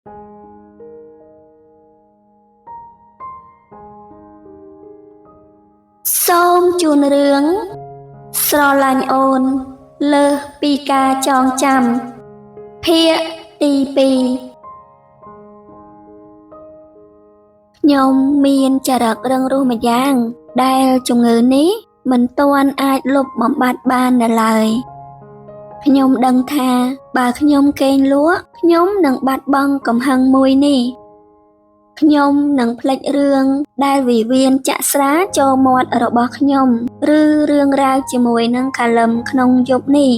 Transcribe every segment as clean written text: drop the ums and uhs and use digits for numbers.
សូមជូនរឿងស្រឡាញ់អូនលើសពីការចងចាំភាគទី2ខ្ញុំមានចរិតរឹងរូសម្យ៉ាង ដែលជំងឺនេះមិនទាន់អាចលុបបំបាត់បាននៅឡើយខ្ញុំដឹងថាបើខ្ញុំគេងលក់ខ្ញុំនឹងបាត់បង់កំហឹងមួយនេះខ្ញុំនឹងភ្លេចរឿងដែលវិវៀនចាក់ស្រាចូលមាត់របស់ខ្ញុំឬរឿងរ៉ាវជាមួយនឹងកាលឹមក្នុងយប់នេះ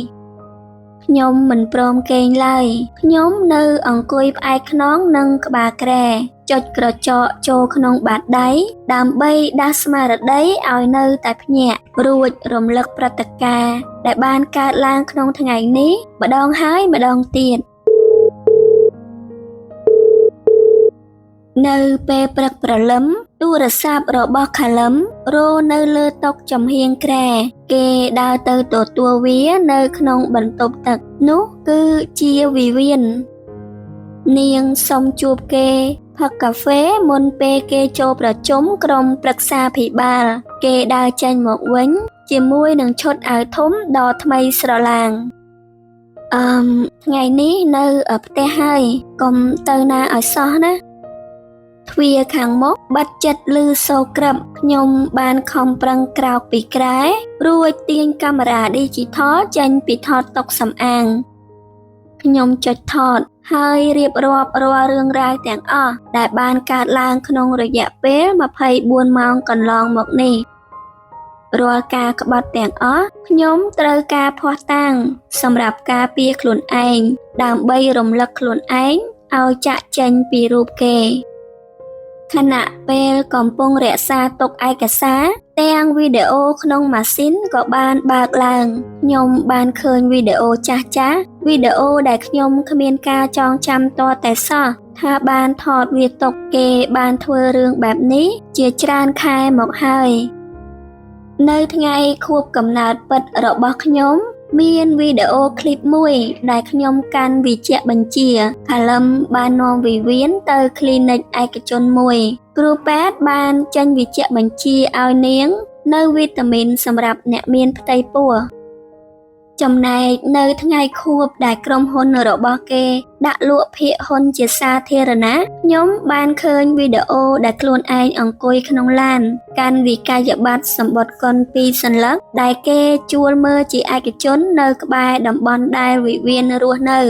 ខ្ញុំមិនព្រមគេងឡើយខ្ញុំនៅអង្គុយផ្អែកខ្នងនឹងក្បាលគ្រែចុចក្រចកចូលក្នុងបាតដៃដើម្បីដាស់ស្មារតីឲ្យនៅតែភ្ញាក់រួចរំលឹកព្រឹត្តិការណ៍ដែលបានកើតឡើងក្នុងថ្ងៃនេះម្ដងហើយម្ដងទៀតនៅពេលព្រឹកព្រលឹមទូរស័ព្ទរបស់ខាលឹមរនៅលើតុចំហៀងគ្រែគេដើរទៅទទួលវានៅក្នុងបន្ទប់ទឹកនោះគឺជាវិវៀននាងសុំជួបគេផឹកកាហ្វេមុនពេលគេចូលប្រជុំក្រុមប្រឹក្សាភិបាលគេដើរចេញមកវិញជាមួយនឹងឈុតអាវធំដ៏ថ្មីស្រឡាងថ្ងៃនេះនៅផ្ទះហើយកុំទៅណាឲ្យសោះណាទ្វារខាងមុខបាត់ចិត្តឮសូរក្រឹបខ្ញុំបានខំប្រឹងក្រោកពីគ្រែរួចទាញកាមេរ៉ាឌីជីថលចេញពីថតតុសម្អាងខ្ញុំចុចថតហើយរៀបរាប់រាល់រឿងរ៉ាវទាំងអស់ដែលបានកើតឡើងក្នុងរយៈពេល24ម៉ោងកន្លងមកនេះរាល់ការក្បត់ទាំងអស់ខ្ញុំត្រូវការភស្តុតាងសម្រាប់ការពារខ្លួនឯងដើម្បីរំលឹកខ្លួនឯងឲ្យចាក់ចេញពីរូបគេខណៈពេលកំពុងរក្សាទុកឯកសារទាំងវីដេអូក្នុងម៉ាស៊ីនក៏បានបើកឡើងខ្ញុំបានឃើញវីដេអូចាស់ៗវីដេអូដែលខ្ញុំគ្មានការចងចាំតតែសោះថាបានថតវាទុកគេបានធ្វើរឿងបែបនេះជាច្រើនខែមកហើយនៅថ្ងៃខួបកំណើតពិតរបស់ខ្ញុំមានវីដេអូឃ្លីបមួយដែលខ្ញុំកាន់វិជ្ជបញ្ជាខាលឹមបាននាំវិវៀនទៅគ្លីនិកឯកជនមួយគ្រូពេទ្យបានចេញវិជ្ជបញ្ជាឲ្យនាងនៅវីតាមីនសម្រាប់អ្នកមានផ្ទៃពោះចំណែកនៅថ្ងៃខួបដែលក្រុមហ៊ុនរបស់គេដាក់លក់ភាគហ៊ុនជាសាធារណៈខ្ញុំបានឃើញវីដេអូដែលខ្លួនឯងអង្គុយក្នុងឡានកាន់វិក័យប័ត្រសម្បត្តិកុនពីរសន្លឹកដែលគេជួលមើលជាឯកជននៅក្បែរតំបន់ដែលវិវៀនរស់នៅ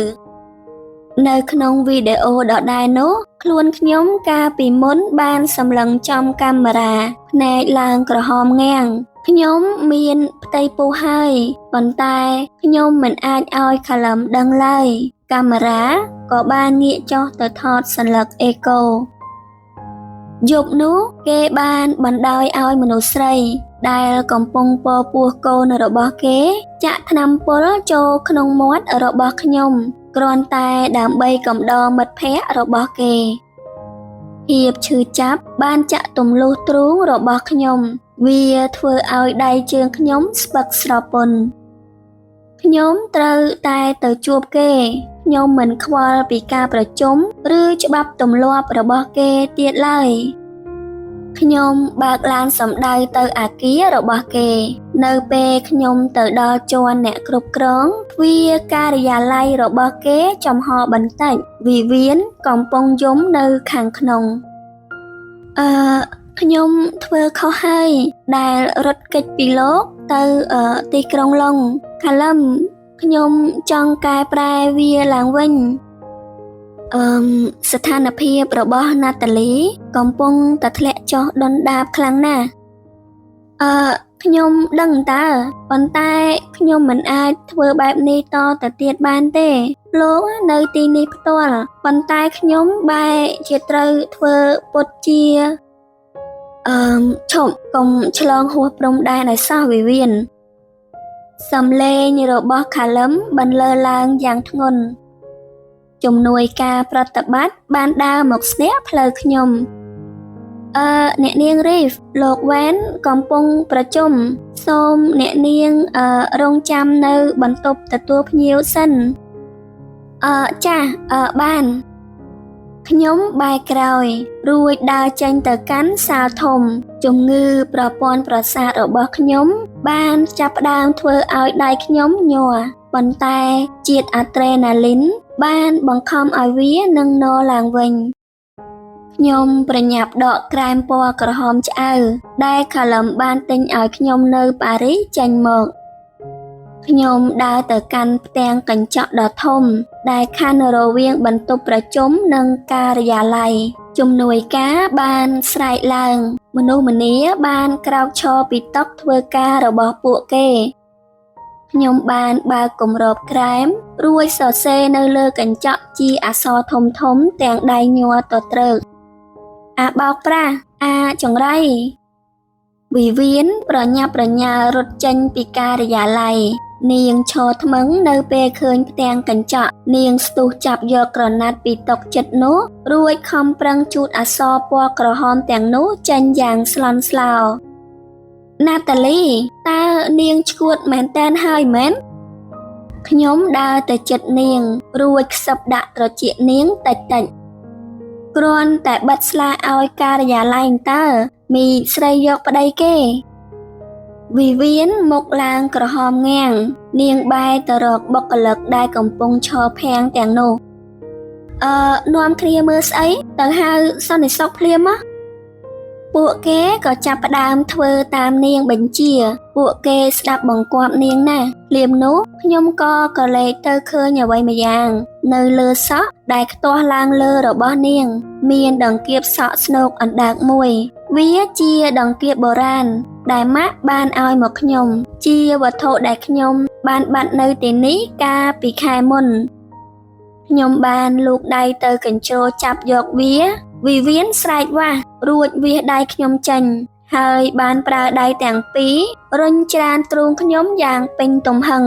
នៅក្នុងវីដេអូដដែលនោះខ្លួនខ្ញុំកាលពីមុនបានសម្លឹងចំកាមេរ៉ាភ្នែកឡើងក្រហមងាំងខ្ញុំមានផ្ទៃពោះហើយប៉ុន្តែខ្ញុំមិនអាចឲ្យខាលឹមដឹងឡើយកាមេរ៉ាក៏បានងាកចុះទៅថតសន្លឹកអេកូយប់នោះគេបានបណ្ដោយឲ្យមនុស្សស្រីដែលកំពុងពពោះកូនរបស់គេចាក់ថ្នាំពុលចូលក្នុងមាត់របស់ខ្ញុំគ្រាន់តែដើម្បីកំដរមិត្តភក្តិរបស់គេភាពឈឺចាប់បានចាក់ទម្លុះទ្រូងរបស់ខ្ញុំវាធ្វើឲ្យដៃជើងខ្ញុំស្ពឹកស្រពន់ខ្ញុំត្រូវតែទៅជួបគេខ្ញុំមិនខ្វល់ពីការប្រជុំឬច្បាប់ទម្លាប់របស់គេទៀតឡើយខ្ញុំបើកឡានសម្ដៅទៅអាគាររបស់គេនៅពេលខ្ញុំទៅដល់ជាន់អ្នកគ្រប់គ្រងទ្វារការិយាល័យរបស់គេចំហបន្តិចវិវៀនកំពុងយំនៅខាងក្នុងខ្ញុំធ្វើខុសហើយដែលរត់គេចពីលោកទៅទីក្រុងឡុងខាលឹមខ្ញុំចង់កែប្រែវាឡើងវិញស្ថានភាពរបស់ណាតាលីកំពុងតែធ្លាក់ចុះដុនដាបខ្លាំងណាស់ខ្ញុំដឹងតើប៉ុន្តែខ្ញុំមិនអាចធ្វើបែបនេះតទៅទៀតបានទេលោកនៅទីនេះផ្ទាល់ប៉ុន្តែខ្ញុំបែរជាត្រូវធ្វើពុតជាឈប់កុំឆ្លងហួសព្រំដែនឲ្យសោះវិវៀនសំឡេងរបស់ខាលឹមបន្លឺឡើងយ៉ាងធ្ងន់ជំនួយការប្រតិបត្តិបានដើរមកស្នាក់ផ្លូវខ្ញុំអ្នកនាងរីហ្វលោកវ៉ែនកំពុងប្រជុំសូមអ្នកនាងរងចាំនៅបន្ទប់ទទួលភ្ញៀវសិនចាបាន ខ្ញុំបែរក្រោយ រួចដើរចេញទៅកាន់សាលធំ ជំងឺប្រព័ន្ធប្រសាទរបស់ខ្ញុំ បានចាប់ផ្ដើមធ្វើឲ្យដៃខ្ញុំញ័រប៉ុន្តែជាតិអាដ្រេណាលីនបានបង្ខំឲ្យវានឹងនរឡើងវិញខ្ញុំប្រញាប់ដកក្រែមពណ៌ក្រហមឆ្អៅដែលខាឡឹមបានទិញឲ្យខ្ញុំនៅប៉ារីសចេញមកខ្ញុំដើរទៅកាន់ផ្ទាំងកញ្ចក់ដ៏ធំដែលខណ្ឌរវាងបន្ទប់ប្រជុំនិងការិយាល័យជំនួយការបានស្រែកឡើងមនុស្សម្នាបានក្រោកឈរពីតុធ្វើការរបស់ពួកគេខ្ញុំបានបើកគម្របក្រែមរួចសរសេរនៅលើកញ្ចក់ជាអក្សរធំៗទាំងដៃញ័រទទ្រើកអាបោកប្រាស់អាចង្រៃវិវៀនប្រញាប់ប្រញាល់រត់ចេញពីការិយាល័យនាងឈរថ្មឹងនៅពេលឃើញផ្ទាំងកញ្ចក់នាងស្ទុះចាប់យកក្រណាត់ពីតុចិត្តនោះរួចខំប្រឹងជូតអក្សរពណ៌ក្រហមទាំងនោះចេញយ៉ាងស្លន់ស្លោណាតាលីតើនាងឈួតមែនតើហើយមែនខ្ញុំដើរទៅចិត្តនាងរួចខ្សឹបដាក់ត្រចៀកនាងតិចតិចគ្រាន់តែបិទស្លាឲ្យការិយាល័យតើមីស្រីយកប្តីគេវិវៀនមុខឡើងក្រហមងាំងនាងបែរទៅរកបុគ្គលិកដែលកំពុងឈរភាំងទាំងនោះនាំគ្នាមើលស្អីទៅហៅសន្តិសុខភ្លាមមកពួកគេក៏ចាប់ផ្ដើមធ្វើតាមនាងបញ្ជាពួកគេស្ដាប់បង្គាប់នាងណាស់ភ្លាមនោះខ្ញុំក៏ក្រឡេកទៅឃើញអ្វីម្យ៉ាងនៅលើសក់ដែលខ្ទាស់ឡើងលើរបស់នាងមានដង្កៀបសក់ស្នូកអណ្ដើកមួយវាជាដង្កៀបបុរាណដែលម៉ាក់បានឲ្យមកខ្ញុំជាវត្ថុដែលខ្ញុំបានបាត់នៅទីនេះកាលពីខែមុនខ្ញុំបានលូកដៃទៅកញ្ជ្រោចាប់យកវាវិវៀនស្រែកវាស់រួចវាសដៃខ្ញុំចេញហើយបានប្រើដៃទាំងពីររុញច្រានទ្រូងខ្ញុំយ៉ាងពេញទំហឹង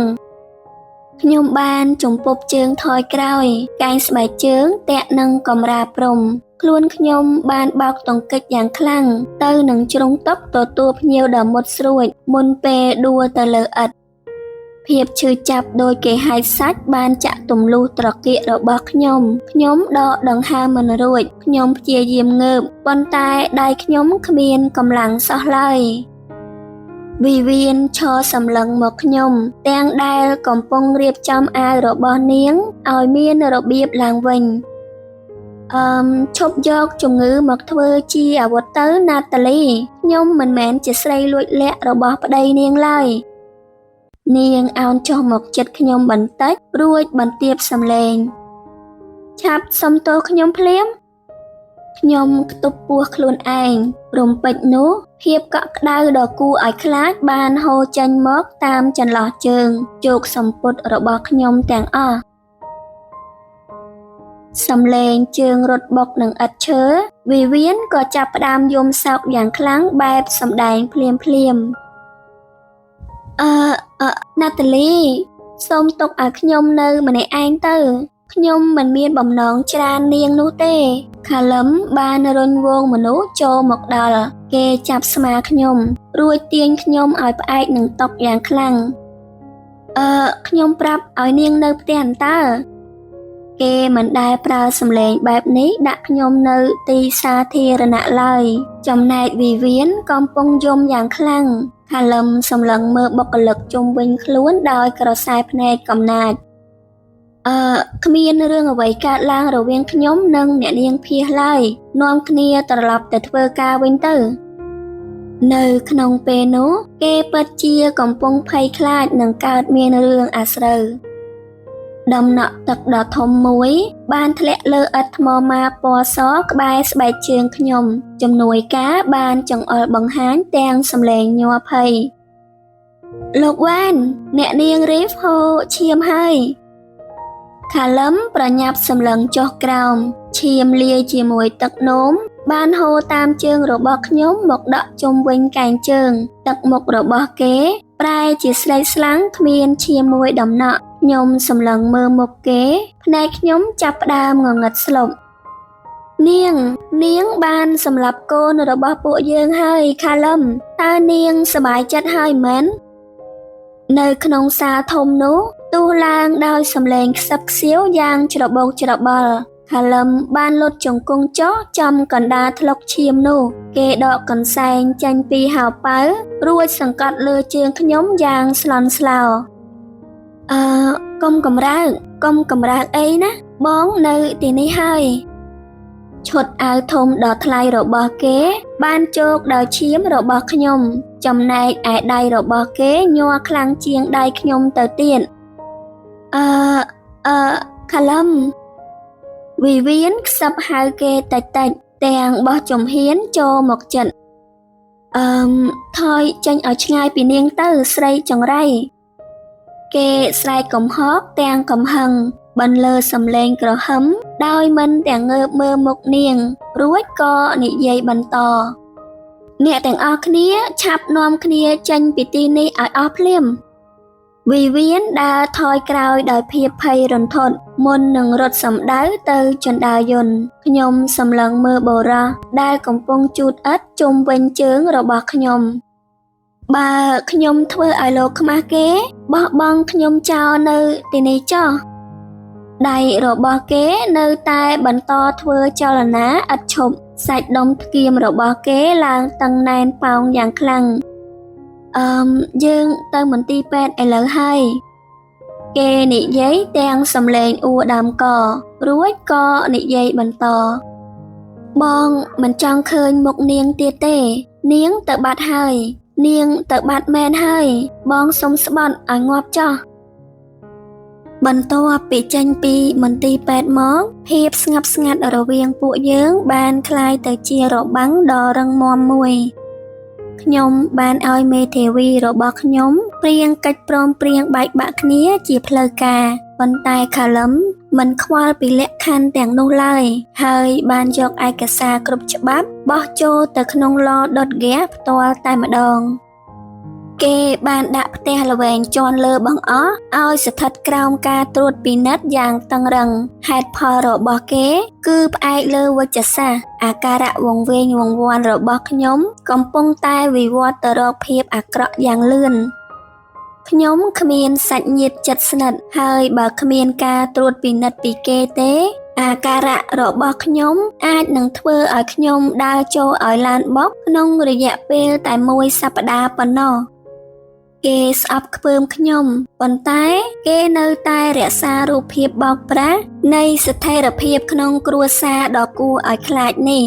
ខ្ញុំបានជំពប់ជើងថយក្រោយកែងស្បែកជើងតាក់នឹងកម្រាលព្រំខ្លួនខ្ញុំបានបោកទង្គិចយ៉ាងខ្លាំងទៅនឹងជ្រុងតុទទួលភ្ញៀវដ៏មុតស្រួចមុនពេលដួលទៅលើឥដ្ឋភាពឈឺចាប់ដោយគេហែកសាច់បានចាក់ទម្លុះត្រគាករបស់ខ្ញុំខ្ញុំដកដង្ហើមមិនរួចខ្ញុំព្យាយាមងើបប៉ុន្តែដៃខ្ញុំគ្មានកម្លាំងសោះឡើយវិវៀនឈរសម្លឹងមកខ្ញុំទាំងដែលកំពុងរៀបចំអាវរបស់នាងឲ្យមានរបៀបឡើងវិញឈប់យកជំងឺមកធ្វើជាអាវុធទៅណាតាលីខ្ញុំមិនមែនជាស្រីលួចលាក់របស់ប្តីនាងឡើយនាងអោនចុះមកចិត្តខ្ញុំបន្តិចរួចបន្ទាបសំឡេងឆាប់សុំទោសខ្ញុំភ្លាមខ្ញុំខ្ទប់ពោះខ្លួនឯងរំពេចនោះភាពកក់ក្ដៅដ៏គួរឲ្យខ្លាចបានហូរចេញមកតាមចន្លោះជើងជោគសម្ពុតរបស់ខ្ញុំទាំងអស់សំឡេងជើងរត់បុកនឹងឥដ្ឋឈើវិវៀនក៏ចាប់ផ្ដើមយំសោកយ៉ាងខ្លាំងបែបសម្ដែងភ្លាមភ្លាមណាតាលីសូមទុកឲ្យខ្ញុំនៅម្នាក់ឯងទៅខ្ញុំមិនមានបំណងច្រាននាងនោះទេខាឡឹមបានរុញវងមនុស្សចូលមកដល់គេចាប់ស្មាខ្ញុំរួចទាញខ្ញុំឲ្យផ្អែកនឹងតុយ៉ាងខ្លាំងខ្ញុំប្រាប់ឲ្យនាងនៅផ្ទះអន្តើគេមិនដែលប្រើសំឡេងបែបនេះដាក់ខ្ញុំនៅទីសាធារណៈឡើយចំណែកវិវៀនកំពុងយំយ៉ាងខ្លាំងខាឡឹមសម្លឹងមើលបុគ្គលិកជុំវិញខ្លួនដោយក្រសែភ្នែកកំណាចគ្មានរឿងអ្វីកើតឡើងរវាងខ្ញុំនិងអ្នកនាងភៀសឡើយនាំគ្នាត្រឡប់ទៅធ្វើការវិញទៅនៅក្នុងពេលនោះគេពិតជាកំពុងភ័យខ្លាចនឹងកើតមានរឿងអាស្រូវដំណក់ទឹកដ៏ធំមួយបានធ្លាក់លើឥដ្ឋថ្មម៉ាពណ៌សក្បែរស្បែកជើងខ្ញុំជំនួយការបានចង្អុលបង្ហាញទាំងសំឡេងញ័រភ័យលោកវ៉ានអ្នកនាងរីហ្វហូឈាមហើយខាឡឹមប្រញាប់សម្លឹងចុះក្រោមឈាមលាយជាមួយទឹកនោមបានហូរតាមជើងរបស់ខ្ញុំមកដក់ជុំវិញកែងជើងទឹកមុខរបស់គេប្រែជាស្លេកស្លាំងគ្មានឈាមមួយដំណក់ខ្ញុំសម្លឹងមើលមុខគេភ្នែកខ្ញុំចាប់ផ្ដើមងងឹតស្លុបនាងបានសម្លាប់កូនរបស់ពួកយើងហើយខាឡឹមតើនាងសប្បាយចិត្តហើយមែននៅក្នុងសាលធំនោះទុះឡើងដោយសំឡេងខ្សឹបខ្សៀវយ៉ាងច្របូកច្របល់ ខាលឹមបានលុតជង្គង់ចុះចំកណ្ដាលថ្លុកឈាមនោះគេដកកន្សែងចេញពីហោប៉ៅរួចសង្កត់លើជើងខ្ញុំយ៉ាងស្លន់ស្លោអឺកុំកម្រើកកុំកម្រើកអីណាបងនៅទីនេះហើយឈុតអាវធំដ៏ថ្លៃរបស់គេ បានជោកដោយឈាមរបស់ខ្ញុំ ចំណែកឯដៃរបស់គេញ័រខ្លាំងជាងដៃខ្ញុំទៅទៀតអឺអឺខាលឹមវីវៀនខ្សឹបហៅគេតិចតិចទាំងបោះជំហានចូលមកចិត្តអឺមថយចេញឲ្យឆ្ងាយពីនាងទៅស្រីចង្រៃគេស្រែកកំហកទាំងកំហឹងបន្លឺសំឡេងក្រហឹមដោយមិនទាំងងើបមើលមុខនាង រួចក៏និយាយបន្តអ្នកទាំងអស់គ្នាឆាប់នាំគ្នាចេញពីទីនេះឲ្យអស់ភ្លាមវីវៀនដើរថយក្រោយដោយភាពភ័យរន្ធត់មុននឹងរត់សម្ដៅទៅជណ្ដើរយន្តខ្ញុំសម្លឹងមើលបុរសដែលកំពុងជូតឥដ្ឋជុំវិញជើងរបស់ខ្ញុំបើខ្ញុំធ្វើឲ្យលោកខ្មាស់គេបោះបង់ខ្ញុំចោលនៅទីនេះចុះដៃរបស់គេនៅតែបន្តធ្វើចលនាឥតឈប់សាច់ដុំថ្គាមរបស់គេឡើងតឹងណែនប៉ោងយ៉ាងខ្លាំងអឺមយើងទៅមន្ទីរពេទ្យឥឡូវហើយគេនិយាយទាំងសំឡេងអួរដើមករួចក៏និយាយបន្តបងមិនចង់ឃើញមុខនាងទៀតទេ នាងទៅបាត់ហើយ នាងទៅបាត់មែនហើយ បងសុំស្បត់ឲ្យងាប់ចោះបន្ទាប់ពីចេញពីមន្ទីរពេទ្យមកភាពស្ងប់ស្ងាត់រវាងពួកយើងបានក្លាយទៅជារបាំងដ៏រឹងមាំមួយខ្ញុំបានឲ្យមេធាវីរបស់ខ្ញុំព្រៀងកិច្ចព្រមព្រៀងបែកបាក់គ្នាជាផ្លូវការប៉ុន្តែខាលឹមមិនខ្វល់ពីលក្ខខណ្ឌទាំងនោះឡើយហើយបានយកឯកសារគ្រប់ច្បាប់បោះចូលទៅក្នុងឡដុតហ្គាសផ្ទាល់តែម្ដងគេបានដាក់ផ្ទះល្វែងជាន់លើបង្អស់ឲ្យស្ថិតក្រោមការត្រួតពិនិត្យយ៉ាងតឹងរឹងហេតុផលរបស់គេ គឺផ្អែកលើវិទ្យាសាស្ត្រអាការៈវង្វេងវង្វាន់របស់ខ្ញុំកំពុងតែវិវត្តទៅរកភាពអាក្រក់យ៉ាងលឿនខ្ញុំគ្មានសាច់ញាតិជិតស្និទ្ធហើយបើគ្មានការត្រួតពិនិត្យពីគេទេអាការៈរបស់ខ្ញុំអាចនឹងធ្វើឲ្យខ្ញុំដើរចូលឲ្យឡានបុកក្នុងរយៈពេលតែមួយសប្តាហ៍ប៉ុណ្ណោះគេស្អប់ខ្ពើមខ្ញុំប៉ុន្តែគេនៅតែរក្សារូបភាពបោកប្រាស់នៃស្ថិរភាពក្នុងគ្រួសារដ៏គួរឲ្យខ្លាចនេះ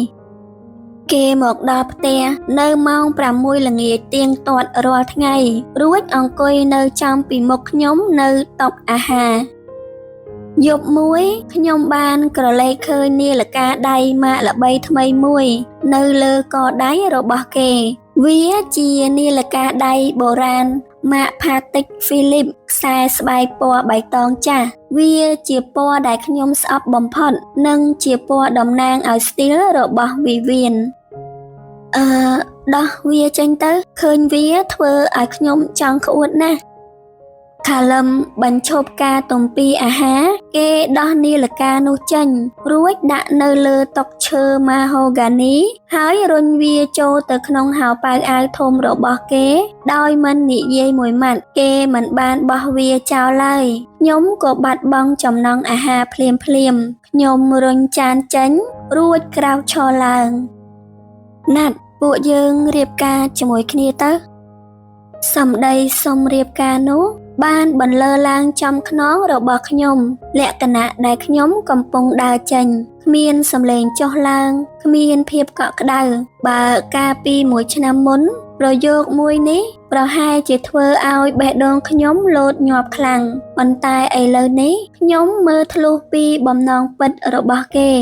គេមកដល់ផ្ទះនៅម៉ោង6ល្ងាចទៀងទាត់រាល់ថ្ងៃរួចអង្គុយនៅចំពីមុខខ្ញុំនៅតុអាហារយប់មួយខ្ញុំបានក្រឡេកឃើញនាឡិកាដៃម៉ាកល្បីថ្មីមួយនៅលើកដៃរបស់គេវាជានាឡិកាដៃបុរាណម៉ាកផាទិកហ្វីលីបខ្សែស្បែកពណ៌បៃតងចាស់វាជាពណ៌ដែលខ្ញុំស្អប់បំផុតនិងជាពណ៌តំណាងឲ្យស្ទីលរបស់វីវៀនអឺដោះវាចេញទៅឃើញវាធ្វើឲ្យខ្ញុំចង់ក្អួតណាស់ខាលឹមបញ្ឈប់ការទំពីអាហារគេដោះនាឡិកានោះចេញរួចដាក់នៅលើតុឈើម៉ាហូហ្គានីហើយរុញវាចូលទៅក្នុងហោប៉ៅអាវធំរបស់គេដោយមិននិយាយមួយម៉ាត់គេមិនបានបោះវាចោលឡើយខ្ញុំក៏បាត់បង់ចំណង់អាហារភ្លាមៗខ្ញុំរុញចានចេញរួចក្រោកឈរឡើងណាត់ពួកយើងរៀបការជាមួយគ្នាទៅសម្ដីសុំរៀបការនោះបានបន្លឺឡើងចំខ្នងរបស់ខ្ញុំលក្ខណៈដែលខ្ញុំកំពុងដើរចេញគ្មានសំឡេងចុះឡើងគ្មានភាពកក់ក្ដៅបើកាលពីមួយឆ្នាំមុនប្រយោគមួយនេះប្រហែលជាធ្វើឲ្យបេះដូងខ្ញុំលោតញាប់ខ្លាំងប៉ុន្តែឥឡូវនេះខ្ញុំមើលធ្លុះពីបំណងពិតរបស់គេ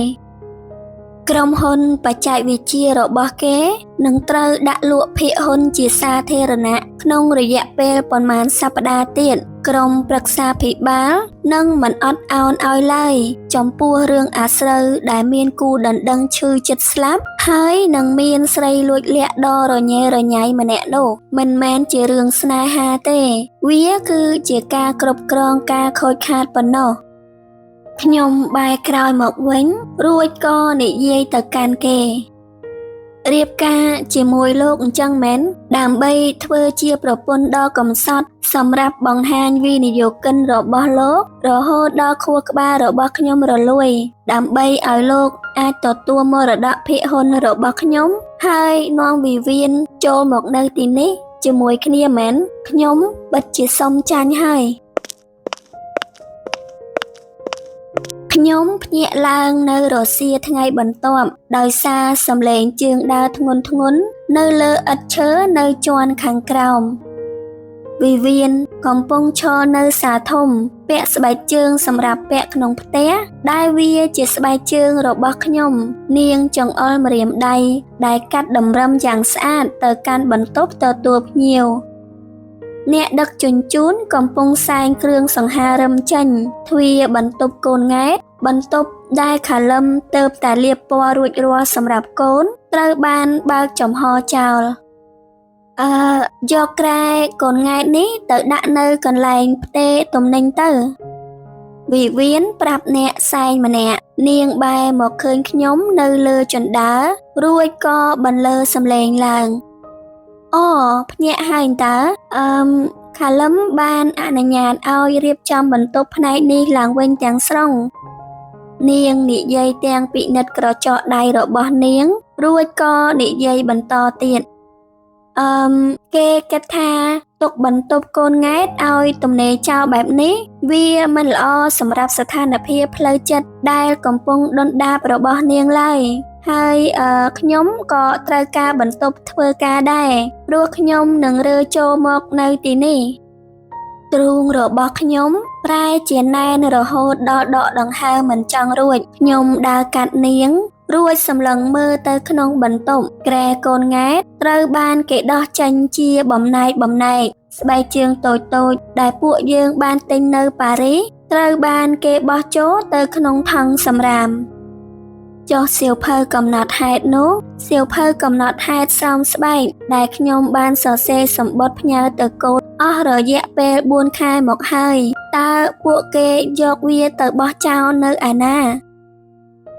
ក្រុមហ៊ុនបច្ចេកវិទ្យារបស់គេនឹងត្រូវដាក់លក់ភាគហ៊ុនជាសាធារណៈក្នុងរយៈពេលប៉ុន្មានសប្តាហ៍ទៀតក្រុមប្រឹក្សាភិបាលនឹងមិនអត់ឱនឲ្យឡើយចំពោះរឿងអាស្រូវដែលមានគូដណ្ដឹងឈឺចិត្តស្លាប់ហើយនឹងមានស្រីលួចលាក់ដ៏រញ៉េរញ៉ៃម្នាក់នោះមិនមែនជារឿងស្នេហាទេវាគឺជាការគ្រប់គ្រងការខូចខាតប៉ុណ្ណោះខ្ញុំបែរក្រោយមកវិញរួចក៏និយាយទៅកាន់គេ រៀបការជាមួយលោកអញ្ចឹងមែនដើម្បីធ្វើជាប្រពន្ធដ៏កំសត់សម្រាប់បង្ហាញវិនិយោគិនរបស់លោករហូតដល់ខួរក្បាលរបស់ខ្ញុំរលួយដើម្បីឲ្យលោកអាចទទួលមរតកភាគហ៊ុនរបស់ខ្ញុំហើយនាំវិវៀនចូលមកនៅទីនេះជាមួយគ្នាមែនខ្ញុំពិតជាសុំចាញ់ហើយខ្ញុំភ្ញាក់ឡើងនៅរសៀលថ្ងៃបន្ទាប់ដោយសារសំឡេងជើងដើរធ្ងន់ធ្ងន់នៅលើឥដ្ឋឈើនៅជាន់ខាងក្រោមវិវៀនកំពុងឈរនៅសាលធំពាក់ស្បែកជើងសម្រាប់ពាក់ក្នុងផ្ទះដែលវាជាស្បែកជើងរបស់ខ្ញុំនាងចង្អុលម្រាមដៃដែលកាត់តម្រឹមយ៉ាងស្អាតទៅកាន់បន្ទប់ទទួលភ្ញៀវអ្នកដឹកជញ្ជូនកំពុងសែងគ្រឿងសង្ហារឹមចេញទ្វារបន្ទប់កូនង៉ែតបន្ទប់ដែលខាលឹមទៅតែលាបពណ៌រួចរាល់សម្រាប់កូនត្រូវបានបើកចំហចោលយកគ្រែកូនង៉ែតនេះទៅដាក់នៅកន្លែងផ្ទេរទំនិញទៅវិវៀនប្រាប់អ្នកសែងម្នាក់នាងបែរមកឃើញខ្ញុំនៅលើជណ្ដើររួចក៏បន្លឺសំឡេងឡើងអូភ្ញាក់ហើយតើខាលឹមបានអនុញ្ញាតឲ្យរៀបចំបន្ទប់ផ្នែកនេះឡើងវិញទាំងស្រុងនាងនិយាយទាំងពិនិត្យក្រចកដៃរបស់នាងរួចក៏និយាយបន្តទៀតគេគិតថាទុកបន្ទប់កូនង៉ែតឲ្យទំនេរចោលបែបនេះវាមិនល្អសម្រាប់ស្ថានភាពផ្លូវចិត្តដែលកំពុងដុនដាបរបស់នាងឡើយហើយខ្ញុំក៏ត្រូវការបន្ទប់ធ្វើការដែរព្រោះខ្ញុំនឹងរើចូលមកនៅទីនេះទ្រូងរបស់ខ្ញុំប្រែជាណែនរហូតដល់ដកដង្ហើមមិនចង់រួចខ្ញុំដើរកាត់នាងរួចសម្លឹងមើលទៅក្នុងបន្ទប់គ្រែកូនង៉ែតត្រូវបានគេដោះចេញជាបំណែកបំណែកស្បែកជើងតូចៗដែលពួកយើងបានទិញនៅប៉ារីសត្រូវបានគេបោះចូលទៅក្នុងថង់សម្រាមចុះសៀវភៅកំណត់ហេតុនោះសៀវភៅកំណត់ហេតុស្រោមស្បែកដែលខ្ញុំបានសរសេរសម្បត្តិផ្ញើទៅកូនអស់រយៈពេល4ខែមកហើយតើពួកគេយកវាទៅបោះចោលនៅឯណា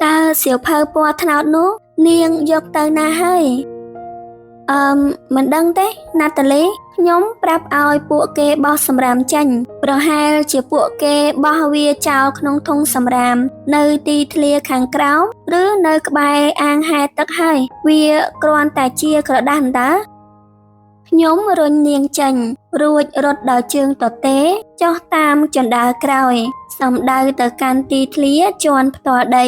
តើសៀវភៅពណ៌ត្នោតនោះនាងយកទៅណាហើយមិនដឹងទេណាតាលីខ្ញុំប្រាប់ឲ្យពួកគេបោះសម្រាមចេញប្រហែលជាពួកគេបោះវាចោលក្នុងធុងសម្រាមនៅទីធ្លាខាងក្រោមឬនៅក្បែរអាងហែលទឹកហើយវាគ្រាន់តែជាក្រដាសតើខ្ញុំរុញនាងចេញរួចរត់ដល់ជើងទទេចុះតាមជណ្ដើរក្រោយសំដៅទៅកាន់ទីធ្លាជាន់ផ្ទាល់ដី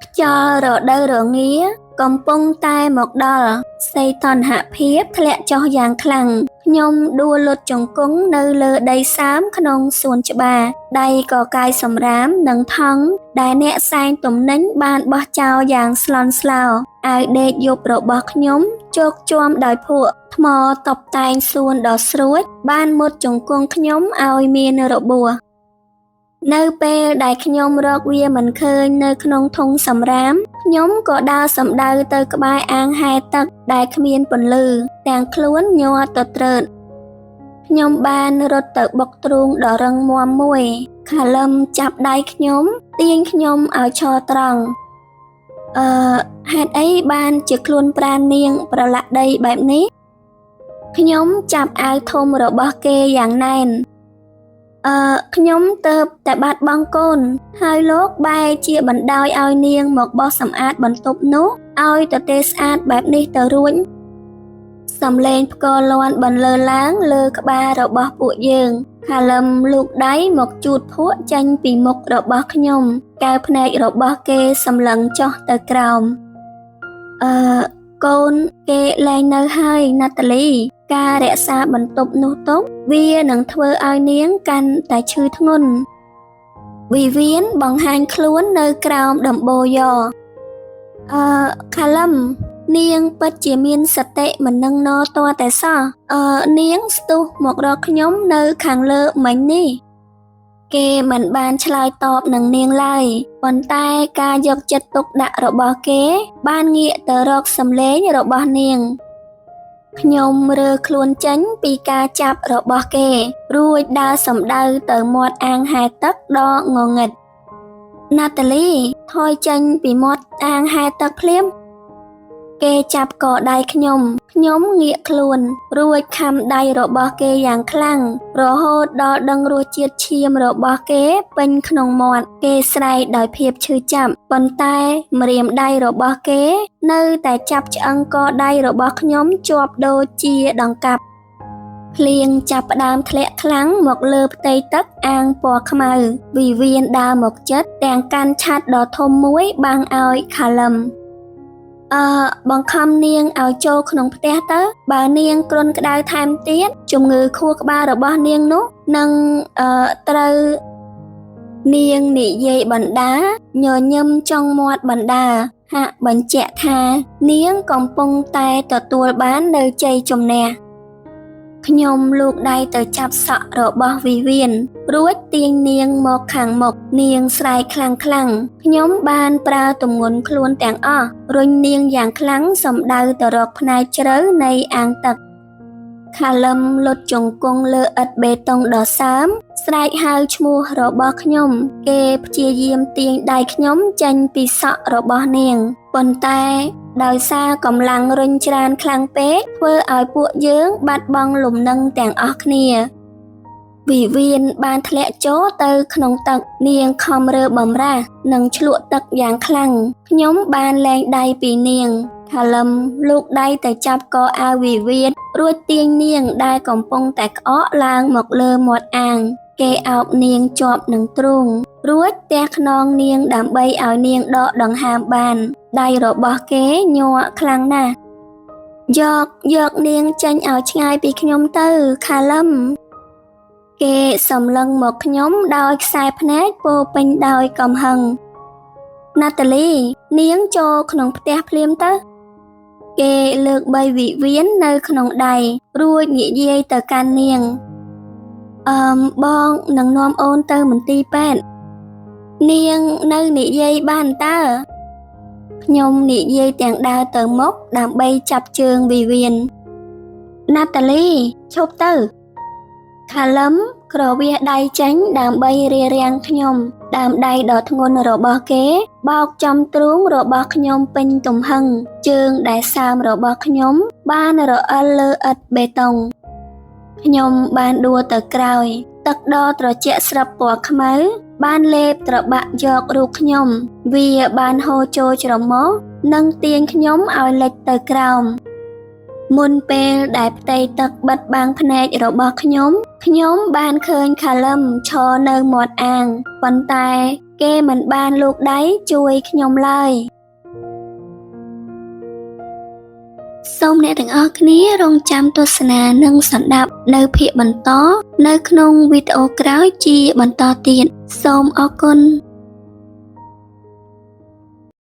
ខ្យល់រដូវរងាកំពុងតែមកដល់សីតុណ្ហភាពធ្លាក់ចុះយ៉ាងខ្លាំងខ្ញុំដួលលុតជង្គង់នៅលើដីសើមក្នុងសួនច្បារដៃក៏កាយសម្រាមនិងថង់ដែលអ្នកសែងទំនិញបានបោះចោលយ៉ាងស្លន់ស្លោអាវដេកយប់របស់ខ្ញុំជោកជាំដោយភក់ថ្មតបតែងសួនដ៏ស្រួចបានមុតជង្គង់ខ្ញុំឲ្យមានរបួសនៅពេលដែលខ្ញុំរកវាមិនឃើញនៅក្នុងធុងសម្រាមខ្ញុំក៏ដើរសំដៅទៅក្បែរអាងហែលទឹកដែលគ្មានពន្លឺទាំងខ្លួនញ័រទទ្រើតខ្ញុំបានរត់ទៅបុកទ្រូងដ៏រឹងមាំមួយខាលឹមចាប់ដៃខ្ញុំទាញខ្ញុំឲ្យឈរត្រង់ហេតុអីបានជាខ្លួនប្រាណនាងប្រឡាក់ដីបែបនេះខ្ញុំចាប់អាវធំរបស់គេយ៉ាងណែនខ្ញុំទៅតែបាត់បង់កូនហើយលោកបែរជាបណ្ដោយឲ្យនាងមកបោះសម្អាតបន្ទប់នោះឲ្យទទេស្អាតបែបនេះទៅរួចសំឡេងផ្គរលាន់បន្លឺឡើងលើក្បាលរបស់ពួកយើងខាលឹមលូកដៃមកជូតភក់ចេញពីមុខរបស់ខ្ញុំកែវភ្នែករបស់គេសម្លឹងចុះទៅក្រោមកូនគេលែងនៅហើយណាតាលីការរក្សាបន្ទប់នោះទុកវានឹងធ្វើឲ្យនាងកាន់តែឈឺធ្ងន់វិវៀនបង្ហាញខ្លួននៅក្រោមដំបូលយ៉ខាលឹមនាងពិតជាមានសតិមិននឹងណតតែសោះនាងស្ទុះមករកខ្ញុំនៅខាងលើមិញនេះគេមិនបានឆ្លើយតបនឹងនាងឡើយប៉ុន្តែការយកចិត្តទុកដាក់របស់គេបានងាកទៅរកសំឡេងរបស់នាងខ្ញុំរើខ្លួនចេញពីការចាប់របស់គេរួចដើរសំដៅទៅមាត់អាងហែលទឹកដ៏ងងឹតណាតាលីថយចេញពីមាត់អាងហែលទឹកភ្លាម គេចាប់កដៃខ្ញុំខ្ញុំងាកខ្លួន រួចខាំដៃរបស់គេយ៉ាងខ្លាំងរហូតដល់ដឹងរសជាតិឈាមរបស់គេពេញក្នុងមាត់គេស្រែកដោយភាពឈឺចាប់ប៉ុន្តែម្រាមដៃរបស់គេនៅតែចាប់ឆ្អឹងកដៃរបស់ខ្ញុំជាប់ដូចជាដង្កាប់ភ្លៀងចាប់ផ្ដើមធ្លាក់ខ្លាំងមកលើផ្ទៃទឹកអាងពណ៌ខ្មៅវីវៀនដើរមកចិត្តទាំងកាន់ឆ័ត្រដ៏ធំមួយបាំងឲ្យខាលឹមបង្ខំនាងឲ្យចូលក្នុងផ្ទះទៅបើនាងគ្រុនក្តៅថែមទៀតជំងឺខួរក្បាលរបស់នាងនោះនឹងត្រូវនាងនិយាយបណ្ដាញញឹមចុងមាត់បណ្ដាហាក់បញ្ជាក់ថានាងកំពុងតែទទួលបាននៅជ័យជំនះខ្ញុំលូកដៃទៅចាប់សក់របស់វីវៀនរួចទាញនាងមកខាងមុខនាងស្រែកខ្លាំងៗខ្ញុំបានប្រើទម្ងន់ខ្លួនទាំងអស់រុញនាងយ៉ាងខ្លាំងសំដៅទៅរកផ្នែកជ្រៅនៃអាងទឹកខាលឹមលុតជង្គង់លើឥដ្ឋបេតុងដ៏សើមស្រែកហៅឈ្មោះរបស់ខ្ញុំគេព្យាយាមទាញដៃខ្ញុំចេញពីសក់របស់នាងប៉ុន្តែដោយសារកម្លាំងរុញច្រានខ្លាំងពេកធ្វើឲ្យពួកយើងបាត់បង់លំនឹងទាំងអស់គ្នាវីវៀនបានធ្លាក់ចូលទៅក្នុងទឹកនាងខំរើបំរាស់និងឆ្លក់ទឹកយ៉ាងខ្លាំងខ្ញុំបានលែងដៃពីនាងខាលឹមលូកដៃទៅចាប់កអាវវីវៀនរួចទាញនាងដែលកំពុងតែក្អកឡើងមកលើមាត់អាងគេអោបនាងជាប់នឹងទ្រូងរួចទះខ្នងនាងដើម្បីឲ្យនាងដកដង្ហើមបានដៃរបស់គេញ័រខ្លាំងណាស់យកនាងចេញឲ្យឆ្ងាយពីខ្ញុំទៅខាលឹមគេសម្លឹងមកខ្ញុំដោយខ្សែភ្នែកពោពេញដោយកំហឹងណាតាលីនាងចូលក្នុងផ្ទះភ្លាមទៅគេលើកបីវិវៀននៅក្នុងដៃរួចនិយាយទៅកាន់នាងបងនឹងនាំអូនទៅមន្ទីរពេទ្យនាងនៅនិយាយបានតើខ្ញុំនិយាយទាំងដើរទៅមុខដើម្បីចាប់ជើងវីវៀនណាតាលីឈប់ទៅខាលឹមក្រវះដៃចេញដើម្បីរារាំងខ្ញុំដើមដៃដ៏ធ្ងន់របស់គេបោកចំទ្រូងរបស់ខ្ញុំពេញទំហឹងជើងដែលសើមរបស់ខ្ញុំបានរអិលលើឥដ្ឋបេតុងខ្ញុំបានដួលទៅក្រោយទឹកដ៏ត្រជាក់ស្រាប់ពណ៌ខ្មៅបានលេបត្របាក់យករូបខ្ញុំវាបានហូរចូលច្រមុះនិងទាញខ្ញុំឲ្យលិចទៅក្រោមមុនពេលដែលផ្ទៃទឹកបិទបាំងភ្នែករបស់ខ្ញុំខ្ញុំបានឃើញខាលឹមឈរនៅមាត់អាងប៉ុន្តែគេមិនបានលូកដៃជួយខ្ញុំឡើយសូមអ្នកទាំងអស់គ្នារងចាំទស្សនានិងស្ដាប់នៅភាគបន្តនៅក្នុងវីដេអូក្រោយជាបន្តទៀតសូមអរគុណ។